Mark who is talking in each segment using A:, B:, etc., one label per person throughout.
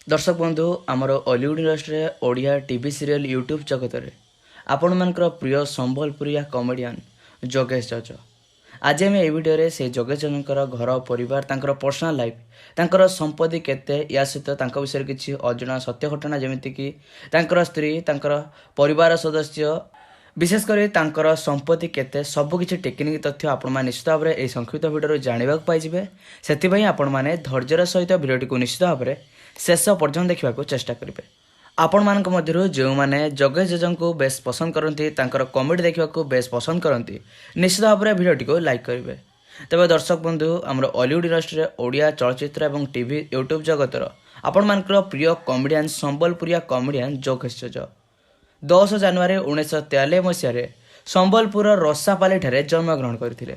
A: ଦର୍ଶକ ବନ୍ଧୁ, ଆମର ଅଲିଉଡ଼ ଇଣ୍ଡଷ୍ଟ୍ରିରେ, ଓଡ଼ିଆ ଟିଭି ସିରିଏଲ୍, ୟୁଟ୍ୟୁବ୍ ଜଗତରେ ଆପଣମାନଙ୍କର ପ୍ରିୟ ସମ୍ବଲପୁରିଆ କମେଡ଼ିଆନ୍ ଯୋଗେଶ ଜଜ। ଆଜି ଆମେ ଏହି ଭିଡ଼ିଓରେ ସେ ଯୋଗେଶ ଜଜଙ୍କର ଘର ପରିବାର, ତାଙ୍କର ପର୍ସନାଲ୍ ଲାଇଫ୍, ତାଙ୍କର ସମ୍ପତ୍ତି କେତେ, ୟା ସହିତ ତାଙ୍କ ବିଷୟରେ କିଛି ଅଜଣା ସତ୍ୟ ଘଟଣା, ଯେମିତିକି ତାଙ୍କର ସ୍ତ୍ରୀ, ତାଙ୍କର ପରିବାର ସଦସ୍ୟ, ବିଶେଷ କରି ତାଙ୍କର ସମ୍ପତ୍ତି କେତେ, ସବୁକିଛି ଟେକ୍ନିକ୍ ତଥ୍ୟ ଆପଣମାନେ ନିଶ୍ଚିତ ଭାବରେ ଏହି ସଂକ୍ଷିପ୍ତ ଭିଡ଼ିଓରୁ ଜାଣିବାକୁ ପାଇଯିବେ। ସେଥିପାଇଁ ଆପଣମାନେ ଧୈର୍ଯ୍ୟର ସହିତ ଭିଡ଼ିଓଟିକୁ ନିଶ୍ଚିତ ଭାବରେ ଶେଷ ପର୍ଯ୍ୟନ୍ତ ଦେଖିବାକୁ ଚେଷ୍ଟା କରିବେ। ଆପଣମାନଙ୍କ ମଧ୍ୟରୁ ଯେଉଁମାନେ ଯୋଗେଶ ଜଜଙ୍କୁ ବେଶ ପସନ୍ଦ କରନ୍ତି, ତାଙ୍କର କମେଡ଼ି ଦେଖିବାକୁ ବେଶ ପସନ୍ଦ କରନ୍ତି, ନିଶ୍ଚିତ ଭାବରେ ଭିଡ଼ିଓଟିକୁ ଲାଇକ୍ କରିବେ। ତେବେ ଦର୍ଶକ ବନ୍ଧୁ, ଆମର ଅଲିଉଡ଼ ଇଣ୍ଡଷ୍ଟ୍ରିରେ, ଓଡ଼ିଆ ଚଳଚ୍ଚିତ୍ର ଏବଂ ଟିଭି ୟୁଟ୍ୟୁବ୍ ଜଗତର ଆପଣମାନଙ୍କର ପ୍ରିୟ କମେଡ଼ିଆନ୍, ସମ୍ବଲପୁରିଆ କମେଡ଼ିଆନ୍ ଯୋଗେଶ ଜଜ 10 ଜାନୁଆରୀ 1993 ମସିହାରେ ସମ୍ବଲପୁରର ରସାପାଲିଠାରେ ଜନ୍ମଗ୍ରହଣ କରିଥିଲେ।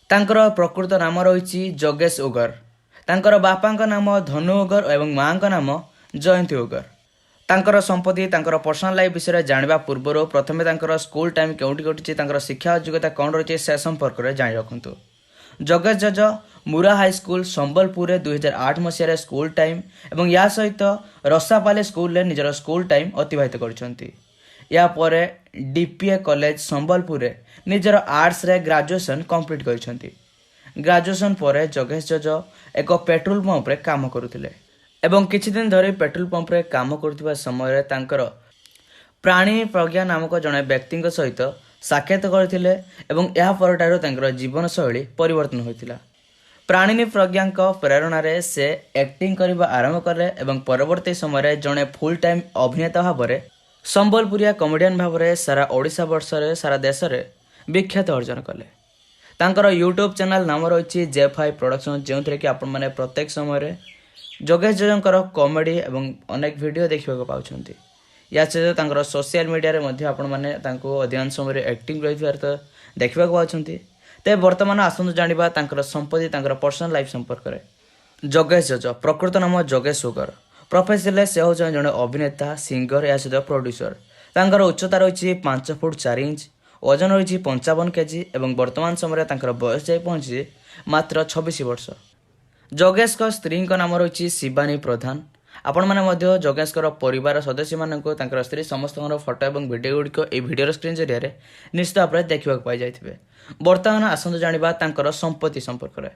A: ତାଙ୍କର ପ୍ରକୃତ ନାମ ରହିଛି ଯୋଗେଶ ଉଗର। ତାଙ୍କର ବାପାଙ୍କ ନାମ ଧନୁ ଉଗର ଏବଂ ମାଆଙ୍କ ନାମ ଜୟନ୍ତୀ ଉଗର। ତାଙ୍କର ସମ୍ପତ୍ତି, ତାଙ୍କର ପର୍ସନାଲ ଲାଇଫ୍ ବିଷୟରେ ଜାଣିବା ପୂର୍ବରୁ ପ୍ରଥମେ ତାଙ୍କର ସ୍କୁଲ ଟାଇମ୍ କେଉଁଠି କଟିଛି, ତାଙ୍କର ଶିକ୍ଷା ଯୋଗ୍ୟତା କ'ଣ ରହିଛି, ସେ ସମ୍ପର୍କରେ ଜାଣି ରଖନ୍ତୁ। ଯୋଗେଶ ଜଜ ମୁରା ହାଇସ୍କୁଲ, ସମ୍ବଲପୁରରେ 2008 ମସିହାରେ ସ୍କୁଲ ଟାଇମ୍ ଏବଂ ୟା ସହିତ ରସାପାଲି ସ୍କୁଲରେ ନିଜର ସ୍କୁଲ ଟାଇମ୍ ଅତିବାହିତ କରିଛନ୍ତି। ଏହାପରେ ଡିପିଏ କଲେଜ, ସମ୍ବଲପୁରରେ ନିଜର ଆର୍ଟ୍ସରେ ଗ୍ରାଜୁଏସନ୍ କମ୍ପ୍ଲିଟ୍ କରିଛନ୍ତି। ଗ୍ରାଜୁଏସନ୍ ପରେ ଯୋଗେଶ ଜଜ ଏକ ପେଟ୍ରୋଲ ପମ୍ପରେ କାମ କରୁଥିଲେ ଏବଂ କିଛି ଦିନ ଧରି ପେଟ୍ରୋଲ ପମ୍ପରେ କାମ କରୁଥିବା ସମୟରେ ତାଙ୍କର ପ୍ରାଣୀ ପ୍ରଜ୍ଞା ନାମକ ଜଣେ ବ୍ୟକ୍ତିଙ୍କ ସହିତ ସାକ୍ଷାତ କରିଥିଲେ ଏବଂ ଏହା ପରଠାରୁ ତାଙ୍କର ଜୀବନଶୈଳୀ ପରିବର୍ତ୍ତନ ହୋଇଥିଲା। ପ୍ରାଣିନୀ ପ୍ରଜ୍ଞାଙ୍କ ପ୍ରେରଣାରେ ସେ ଆକ୍ଟିଂ କରିବା ଆରମ୍ଭ କଲେ ଏବଂ ପରବର୍ତ୍ତୀ ସମୟରେ ଜଣେ ଫୁଲ୍ ଟାଇମ୍ ଅଭିନେତା ଭାବରେ, ସମ୍ବଲପୁରିଆ କମେଡ଼ିଆନ୍ ଭାବରେ ସାରା ଓଡ଼ିଶା ବର୍ଷରେ, ସାରା ଦେଶରେ ବିଖ୍ୟାତ ଅର୍ଜନ କଲେ। ତାଙ୍କର ୟୁଟ୍ୟୁବ୍ ଚ୍ୟାନେଲ୍ ନାମ ରହିଛି ଜେ ଫାଇଭ୍ ପ୍ରଡକ୍ସନ୍, ଯେଉଁଥିରେ କି ଆପଣମାନେ ପ୍ରତ୍ୟେକ ସମୟରେ ଯୋଗେଶ ଜଜଙ୍କର କମେଡ଼ି ଏବଂ ଅନେକ ଭିଡ଼ିଓ ଦେଖିବାକୁ ପାଉଛନ୍ତି। ୟା ସହିତ ତାଙ୍କର ସୋସିଆଲ ମିଡ଼ିଆରେ ମଧ୍ୟ ଆପଣମାନେ ତାଙ୍କୁ ଅଧିକାଂଶ ସମୟରେ ଆକ୍ଟିଂ ରହିଥିବାର ତ ଦେଖିବାକୁ ପାଉଛନ୍ତି। ତେବେ ବର୍ତ୍ତମାନ ଆସନ୍ତୁ ଜାଣିବା ତାଙ୍କର ସମ୍ପତ୍ତି, ତାଙ୍କର ପର୍ସନାଲ ଲାଇଫ୍ ସମ୍ପର୍କରେ। ଯୋଗେଶ ଜଜ, ପ୍ରକୃତ ନାମ ଯୋଗେଶ ଉଗର। ପ୍ରଫେସନରେ ସେ ହେଉଛନ୍ତି ଜଣେ ଅଭିନେତା, ସିଙ୍ଗର, ଏହା ସହିତ ପ୍ରଡ୍ୟୁସର। ତାଙ୍କର ଉଚ୍ଚତା ରହିଛି 5 ଫୁଟ 4 ଇଞ୍ଚ, ଓଜନ ରହିଛି 55 କେଜି ଏବଂ ବର୍ତ୍ତମାନ ସମୟରେ ତାଙ୍କର ବୟସ ଯାଇ ପହଞ୍ଚିଛି ମାତ୍ର 26 ବର୍ଷ। ଯୋଗେଶଙ୍କ ସ୍ତ୍ରୀଙ୍କ ନାମ ରହିଛି ଶିବାନୀ ପ୍ରଧାନ। ଆପଣମାନେ ମଧ୍ୟ ଯୋଗେଶଙ୍କର ପରିବାର ସଦସ୍ୟମାନଙ୍କୁ, ତାଙ୍କର ସ୍ତ୍ରୀ ସମସ୍ତଙ୍କର ଫଟୋ ଏବଂ ଭିଡ଼ିଓ ଗୁଡ଼ିକ ଏହି ଭିଡ଼ିଓର ସ୍କ୍ରିନ୍ ଜରିଆରେ ନିଶ୍ଚିତ ଭାବରେ ଦେଖିବାକୁ ପାଇଯାଇଥିବେ। ବର୍ତ୍ତମାନ ଆସନ୍ତୁ ଜାଣିବା ତାଙ୍କର ସମ୍ପତ୍ତି ସମ୍ପର୍କରେ।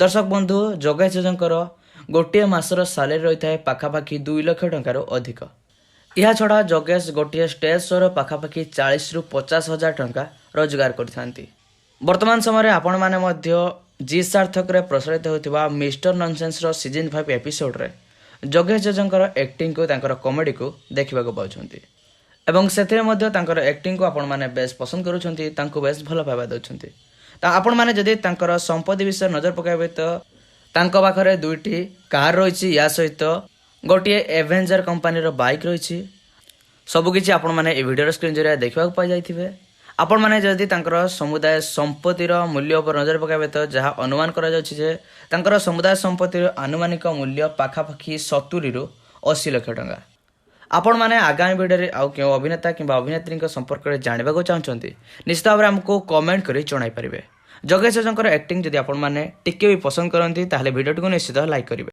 A: ଦର୍ଶକ ବନ୍ଧୁ, ଯୋଗେଶ ଜଜଙ୍କର ଗୋଟିଏ ମାସର ସାଲେରୀ ରହିଥାଏ ପାଖାପାଖି 2 ଲକ୍ଷ ଟଙ୍କାରୁ ଅଧିକ। ଏହାଛଡ଼ା ଯୋଗେଶ ଗୋଟିଏ ଷ୍ଟେଜ୍ ଶୋର ପାଖାପାଖି 40ରୁ 50 ହଜାର ଟଙ୍କା ରୋଜଗାର କରିଥାନ୍ତି। ବର୍ତ୍ତମାନ ସମୟରେ ଆପଣମାନେ ମଧ୍ୟ ଜି ସାର୍ଥକରେ ପ୍ରସାରିତ ହେଉଥିବା ମିଷ୍ଟର ନନସେନ୍ସର ସିଜନ୍ 5 ଏପିସୋଡ଼ରେ ଯୋଗେଶ ଜଜଙ୍କର ଆକ୍ଟିଂକୁ, ତାଙ୍କର କମେଡ଼ିକୁ ଦେଖିବାକୁ ପାଉଛନ୍ତି ଏବଂ ସେଥିରେ ମଧ୍ୟ ତାଙ୍କର ଆକ୍ଟିଂକୁ ଆପଣମାନେ ବେଶ ପସନ୍ଦ କରୁଛନ୍ତି, ତାଙ୍କୁ ବେଶ ଭଲ ପାଇବା ଦେଉଛନ୍ତି। ତ ଆପଣମାନେ ଯଦି ତାଙ୍କର ସମ୍ପତ୍ତି ବିଷୟରେ ନଜର ପକାଇବେ ତ ତାଙ୍କ ପାଖରେ ଦୁଇଟି କାର୍ ରହିଛି, ୟା ସହିତ ଗୋଟିଏ ଏଭେଞ୍ଜର କମ୍ପାନୀର ବାଇକ୍ ରହିଛି। ସବୁକିଛି ଆପଣମାନେ ଏହି ଭିଡ଼ିଓର ସ୍କ୍ରିନ୍ ଜରିଆରେ ଦେଖିବାକୁ ପାଇଯାଇଥିବେ। ଆପଣମାନେ ଯଦି ତାଙ୍କର ସମୁଦାୟ ସମ୍ପତ୍ତିର ମୂଲ୍ୟ ଉପରେ ନଜର ପକାଇବେ ତ ଯାହା ଅନୁମାନ କରାଯାଉଛି ଯେ ତାଙ୍କର ସମୁଦାୟ ସମ୍ପତ୍ତିର ଆନୁମାନିକ ମୂଲ୍ୟ ପାଖାପାଖି 70ରୁ 80 ଲକ୍ଷ ଟଙ୍କା। ଆପଣମାନେ ଆଗାମୀ ଭିଡ଼ିଓରେ ଆଉ କେଉଁ ଅଭିନେତା କିମ୍ବା ଅଭିନେତ୍ରୀଙ୍କ ସମ୍ପର୍କରେ ଜାଣିବାକୁ ଚାହୁଁଛନ୍ତି, ନିଶ୍ଚିତ ଭାବରେ ଆମକୁ କମେଣ୍ଟ କରି ଜଣାଇ ପାରିବେ। ଯୋଗେଶ ଜଜଙ୍କର ଆକ୍ଟିଂ ଯଦି ଆପଣମାନେ ଟିକେ ବି ପସନ୍ଦ କରନ୍ତି, ତାହେଲେ ଭିଡ଼ିଓଟିକୁ ନିଶ୍ଚିତ ଲାଇକ୍ କରିବେ।